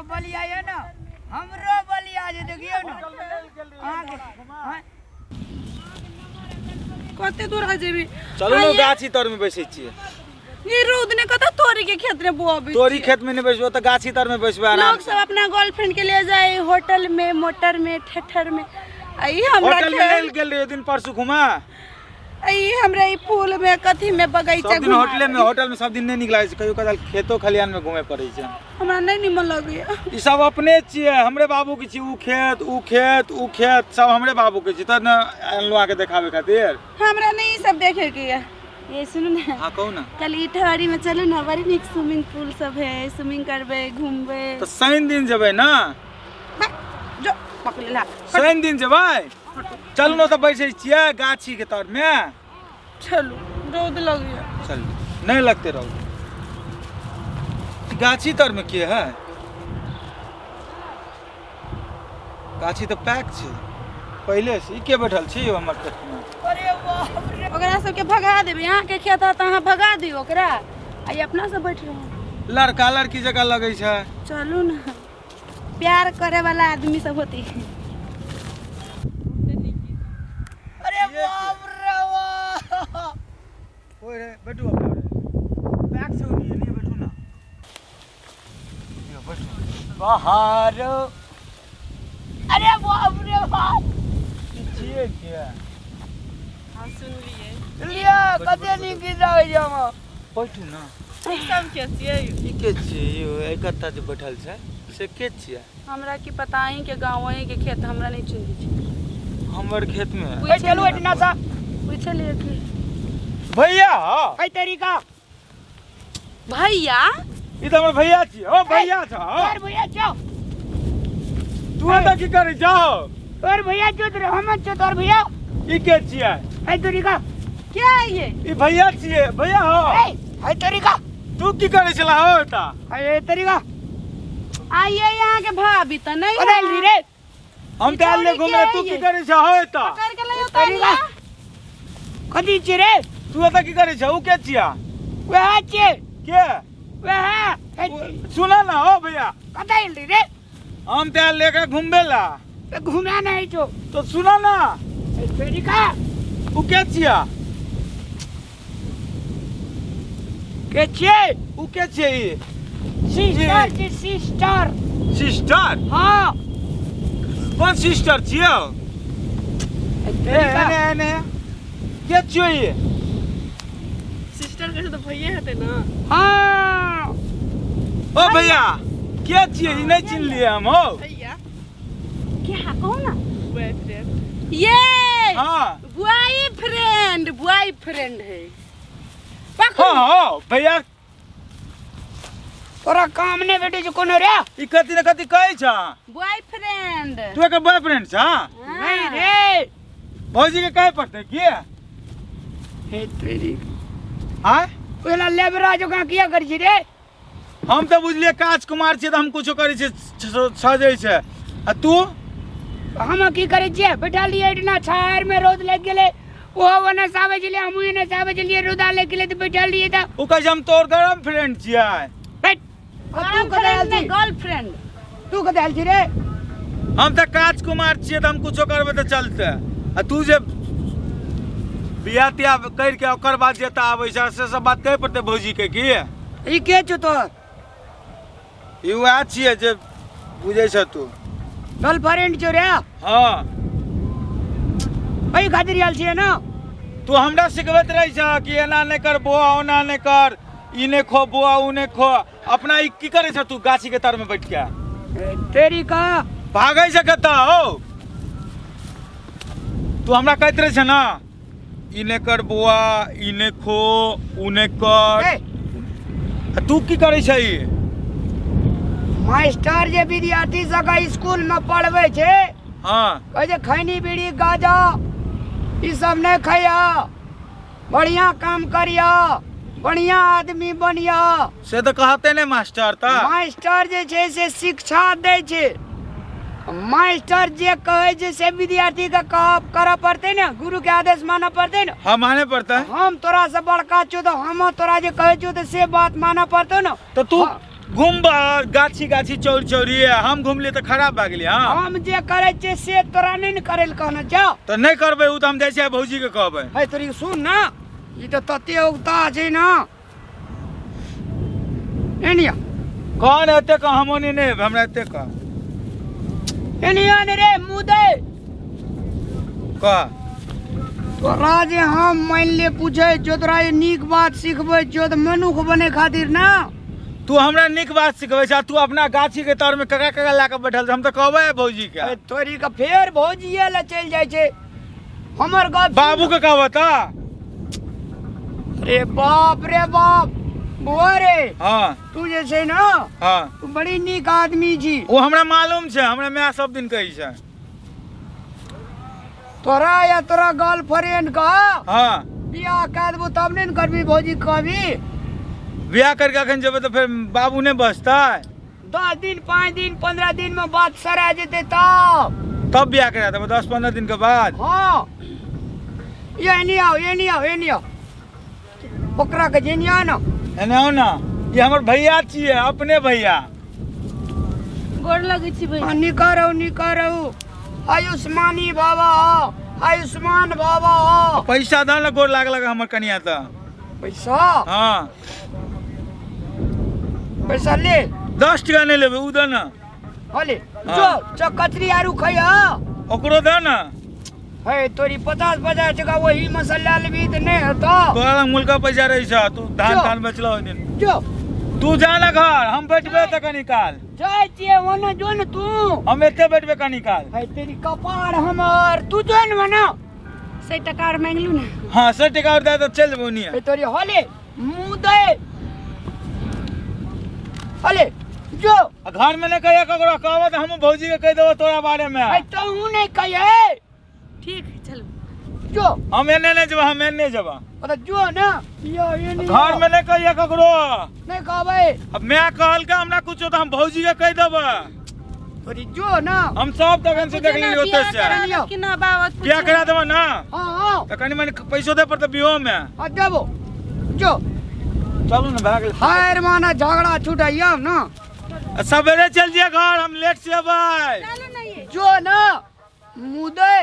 बलिया ये ना, हमरो बलिया जे देखियो ना। अहाँके आँय? कते दूर आ जेबी? चलू ने, गाछी तर में बैसै छियै। ये रौद ने कतऽ तोरी के खेत में बोअबी? तोरी खेत में नहीं बैसबो तऽ गाछी तर में बैसबो आराम। लोग सब अपना गर्लफ्रेंड के ले जाए होटल में, मोटर में, ठेठर में, आ ई हमरा होटल में खेत लेल गेल रहियो दिन परसू घुमा। आ ई हमरा ई फूल में, कथी में, बगीचा सब दिन घुमा। होटले में, होटल में सब दिन नहीं नीक लागै छै, कहियो कदाल खेतो खलिहान में घूमे पड़ै छै। हमरा नहीं निमन लगैया। ई सब अपने छियै, हमरे बाबू के छियै। ऊ खेत, ऊ खेत, ऊ खेत सब हमरे बाबू के छियै, तब ने अनलहुँ अहाँके देखाबै खातिर। हमरा नहीं ई सब देखे के ये। ये सुनू ने। हाँ, कहू ना। कल इटहरी में चलू ना, बड़ी नीक स्विमिंग पूल सब है, स्विमिंग करबै, घूमबै। तऽ शनि दिन जेबै ना? बा, जो पकड़ ला। शनि दिन जेबै, चलू ने तऽ बैसै छियै गाछी के तर में। चलू, रौद लगैया। चलू, नहीं लगते रौद। गाछी तर में के है? गाछी तऽ पैक छै पहिले से। ई के बैठल छी यौ हमर खेत में? अरे बाप रे। ओकरा सबके भगा देबै। अहाँके खेत है तऽ अहाँ भगा दियौ ओकरा, आ ई अपना सब बैठ रहू। लड़का लड़की जकाँ लगै छै। चलू ने, प्यार करे वाला आदमी सब होती। अरे बाप रे बाप। ओए रे, बैठू अपने। पैक छै ओनी, एनी बैठू ना। यौ, बैठू। बाहर, अरे बाप रे बाप। ई छियै के? हाँ, सुनलिए। लिया, कते नीक गीत आबै छै हम। बैठू ना। सब के छियै? ई के छियै यौ? एहि कत्ता जे बैठल छै से के छियै? हमरा की पता, अहीं के गाँव, अहीं के खेत, हमरा नहीं चिन्है छी। हमर खेत में? ए, चलू एहिठिना सँ। पूछलिए कि भैया। एहि तरीका। भैया। ई तऽ हमर भैया छियै। ओ भैया छ। तोहर भैया छौ? तू एतऽ की करै छौ? तोहर भैया छौ तोरे, हम छौ तोहर भैया। ई के छियै? एहि तरीका। क्या है ये? ई भैया छियै, भैया हो। ए, एहि तरीका। तू की करै छला हो एतऽ? एहि तरीका। आइए, यहाँ के भाभी तऽ नहीं कतऽ आयल रही रे? हम तऽ आयल रहियै घूमे, तू की करै छह हो एतऽ? पकड़ के ले तरीका। कथी छियै रे? तू एतऽ की करै छह? ऊ के छियै? वएह छियै। के? वएह। सुन ना हो भैया। कतऽ आयल रही रे? हम तऽ आयल लेके घूमबे ला। तऽ घुमे नहि छौ। तो सुन ना। एहि तरीका। ऊ के छियै? के छियै? ऊ के छियै ई? सिस्टर छी, सिस्टर। सिस्टर? हाँ। कोन सिस्टर छियै? एहि ए, तरीका। एने एने के छियै ई? सिस्टर के तऽ भैये हेतै ना? हाँ। ओ भैया, के छियै ई? नहि चिन्हलियै हम हौ। भैया। क्या, कहू ना। बॉयफ्रेंड। ये हाँ। बॉयफ्रेंड, बॉयफ्रेंड है, पकड़ू। हाँ हाँ भैया। तोरा काम नहि भेटै छौ कोनो रे? ई कथी ने कथी कहै छ। बॉयफ्रेंड। तू एकर बॉयफ्रेंड छ? नहीं रे। भौजी के कहे पड़तै की? हे तेरी। आँय? ओला लेबरा जकाँ किया करै छी रे? हम तऽ बुझलियै काज कुमार छियै तऽ हम कुछो करै छियै, सजै छै, आ तू? हम की करै छियै? बैठल रहियै एहिठिना छाहरिमे, रौद लागि गेलै। ओहो ओन्ने से आबै छलै, हमहूँ एन्ने से आबै छलियै, रौदा लागि गेलै तऽ बैठल रहियै तऽ। ओ कहै छै हम तोर गरम फ्रेंड छियै। बैठ। आ तू कतऽ आयल छी? गर्लफ्रेंड। तू कतऽ आयल छी रे? हम तऽ काज कुमार छियै तऽ हम कुछो करबै तऽ चलतै, आ तू जे बियाह तियाह करिके ओकर बाद जे एतऽ आबै छै से सब बात कहै पड़तै भौजीके की? ई के छौ तोहर? ई वएह छियै जे बुझै छ तू। गर्लफ्रेंड छौ रे? हाँ। एहि खातिर आयल छियै ने? तू हमरा सिखबैत रहै छ कि एना नहि कर बौआ, ओना नहि कर, ई नहि खो बौआ, ओ नहि खो। अपना ई की करै छ तू गाछी के तर में बैठ के? ए, तेरी का। भागै छ कतऽ हौ? तू हमरा कहैत रहै छ ना, ई नहि कर बौआ, ई नहि खो, ओ नहि कर। ए, आ तू की करै छ ई? मास्टर जे विद्यार्थी सबके स्कूल में पढ़बै छै, कहै छै खैनी बीड़ी गाजा ई सब नहि खैया, बढ़िया काम करिया, बढ़िया आदमी बनिया। से तऽ कहते नहि मास्टर तऽ। मास्टर जे छै से शिक्षा दै छै। मास्टर जे कहै छै से विद्यार्थी के कहब करऽ पड़तै ने, गुरु के आदेश मानऽ पड़तै ने। हाँ, माने पड़तै। हम तोरा से बड़का छियौ तऽ हम तोरा जे कहै छियौ तऽ से बात मानऽ पड़तौ ने। तऽ तू हाँ। घुमबा गाछी गाछी चौरी चौरी हम घुमलियै तऽ खराब भए गेलियै। हाँ, हम जे करै छियै से तोरा नहि ने करै लए कहने छौ। तऽ नहि करबै ओ तऽ हम जाइ छियै भौजी के कहबै। है तोरी, सुन ना, ई तऽ तते उगता छै ना। एनिया। कौन एते कह, हम ओने नहि हमरा एते कह। एनिया ने रे मुँह दे। कह। तोरा जे हम मान ले पूछे छियौ, तोरा जे नीक बात सिखबै छियौ तऽ मनुख बने खातिर ना। तू हमरा नीक बात सिखबै छ, तू अपना गाछी के तर में ककरा ककरा लए कऽ बैठल छ? हम तऽ कहबै भौजी के। अरे तोरी के फेर भौजिये लए चलि जाइ छै। हमर गप सुन। बाबू के कहबऽ तऽ। अरे बाप रे बाप, बुआ रे। हाँ। तू जे छै ना, हाँ, तू बड़ी नीक आदमी छी। ओ हमरा मालूम छै, हमरा माय सब दिन कहै छै। तोरा या तोरा गर्लफ्रेंड का हाँ बियाह कए देबो तब नहि ने करबी भौजी कहबी? बियाह करके अखन जेबै तऽ फेर बाबू नहि बचतै? 10 दिन 5 दिन 15 दिन में बात सरा जेतै तब। तब बियाह करा देबै 10-15 दिन के बाद? हाँ, ये नहीं आओ, ये नहीं आओ, ये नहीं आओ, ओकरा के जेनी आओ ना। एने आओ ना, ये हमर भैया छियै, अपने भैया। गोर लगै छी भैया। हाँ, निकरू निकरू, आयुष्मानी बाबा, आयुष्मान बाबा। पैसा दऽ ने, गोर लागलक हमर कनिया तऽ। पैसा? हाँ। पैसा ले। 10 टका नहि लेबै, उ दऽ ने। हले। हाँ। जो चक कचरी आरू खैया। ओकरो दऽ ने। है तोरी, 50-50 टका वही मसाला लेबी तऽ नहि हेतौ। तोरा लग मुलका पैसा रहै छ, तू धान जो। तान बेचलह ओहि दिन। जो। तू जा ने घर, हम बैठबै तऽ कनी काल। जाइ छियै ओने, जो ने तू। हम एते बैठबै कनी काल। है तेरी कपार हमर, तू जो ने मना। 100 टका आर मांगलू ने। हाँ, 100 टका और दे तऽ चलि जेबै ओनिये। है तोरी, हले मुँह दे, हले जो। आ घर में नहि कहिया ककरो, कहबो तऽ हमहूँ भौजी के कहि देबो तोरा बारे में। है तहूँ नहि कहिए। ठीक है, चलू। जो। हम एने नहि जेबै, हम एने जेबै। अरे जो ना, यो ये नहीं। घर में नहि कहिया ककरो। नहीं कहबै। अब मैं कहलकै हमरा कुछो तऽ हम भौजी के कहि देबै। तोरी जो ना। हम सब तखन से देख लेलियै ओतऽ से। बियाह करा कि ना बाबत? बियाह करा देबो ना। हाँ हाँ। तऽ कनि मनि पैसो दे पड़तै बियाहो में। हाँ देबो, जो। चलू ने, भए गेल। हायर माना झगड़ा छुटैया ना। आ सवेरे चलि जइयै घर, हम लेट से अबै। चलू ना ये। जो ना मुँह दे।